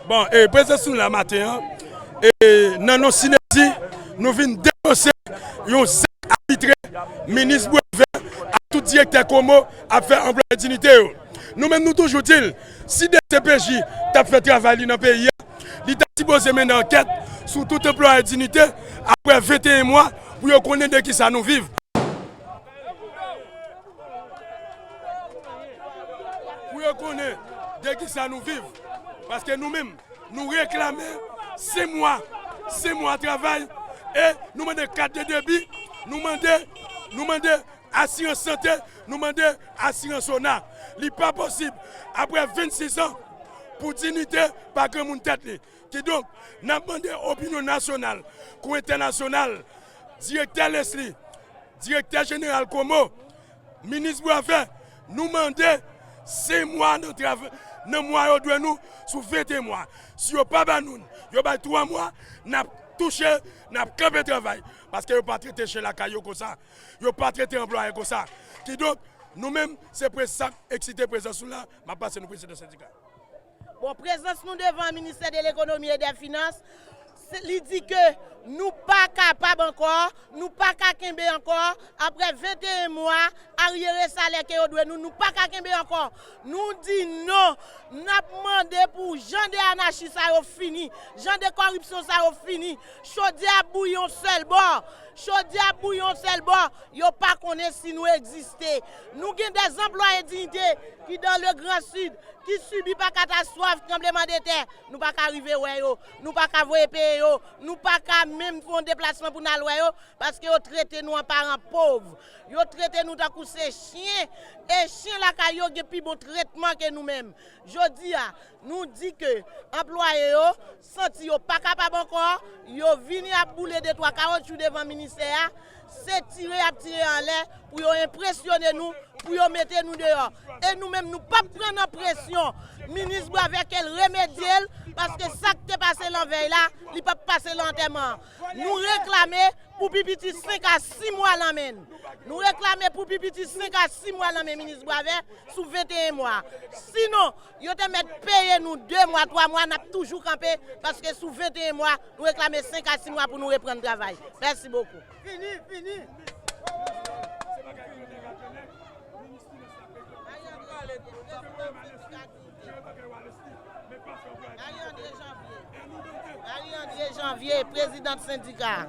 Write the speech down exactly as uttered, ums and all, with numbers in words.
Bon, e prezans nou la maten an, e nan non Sineti, nou vin denonse yon zak abitrè minis Boisvert ak tout direktè Komo ap fè anplwaye Dinite yo. Nou menm nou toujou di l, si D C P J t ap fè travay li nan peyi a, li ta sipoze mennen ankèt sou tout anplwaye Dinite apre venteyen mwa pou yo konnen de kisa nou viv. Pou yo konnen de kisa nou viv. Paske nou menm, nou reklame senk mwa, senk mwa travay, e nou mande kat de debi, nou mande, nou mande asirans sante, nou mande asirans ona. Li pa posib, apre vennsis an, pou Dinite pa granmoun tèt li. Kidonk, n ap mande opinyon nasyonal kou entènasyonal, direktè Leslie, direktè jeneral Komo, minis Boisvert, nou mande senk mwa nan trav-, nan mwa yo dwe nou sou venteyen mwa. Si yo pa ba nou l, yo bay twa mwa, n ap touche, n ap kanpe travay. Paske yo pa trete chen lakay yo konsa. Yo pa trete anplwaye konsa. Kidonk, nou menm, se pre-, sa k eksite prezans nou la, m ap pase nou prezidan sendika. Bon, prezans nou devan ministè de lekonomi e dè finans, se, li di ke nou pa kapab ankò, nou pa ka kenbe ankò, apre venteyen mwa, aryere salè ke yo dwe nou, nou pa ka kenbe ankò. Nou di non, n ap mande pou jan de anachi sa yo fini, jan de kòripsyon sa yo fini. Chodyè ap bouyi yon sèl bò, chodyè ap bouyi yon sèl bò, yo pa konnen si nou egziste. Nou gen dè anplwaye Dinite ki dan le Gran Sid, ki sibi pa katastwòf tranblemanntè, nou pa ka rive wè yo, nou pa ka voye peye yo, nou pa ka menm fè yon deplasman pou n al wè yo, paske yo trete nou an paran pòv. Yo trete nou tankou se chen, e chen lakay yo gen pi bon tretman ke nou menm. Jodi a, nou di ke anplwaye yo santi yo pa kapab ankò, yo vini ap boule de twa kawotchou devan ministè a, se tire y ap tire anlè pou yo enpresyone nou, pou yo mete nou deyò. E nou menm, nou p ap pran nan presyon. Minis Boisvert ke l remedye l, paske sa k te pase lan vèy la, li p ap pase lan antèman an. Nou reklame pou pi piti senk a sis mwa lan men n. Nou reklame pou pi piti senk a sis mwa lan men minis Boisvert sou venteyen mwa. Sinon, yo te mèt peye nou de mwa, twa mwa, n ap toujou kanpe, paske sou venteyen mwa, nou reklame senk a sis mwa pou nou reprann travay. Mèsi bokou. Fini, fini. Marie André Janvier, prezidan sendika.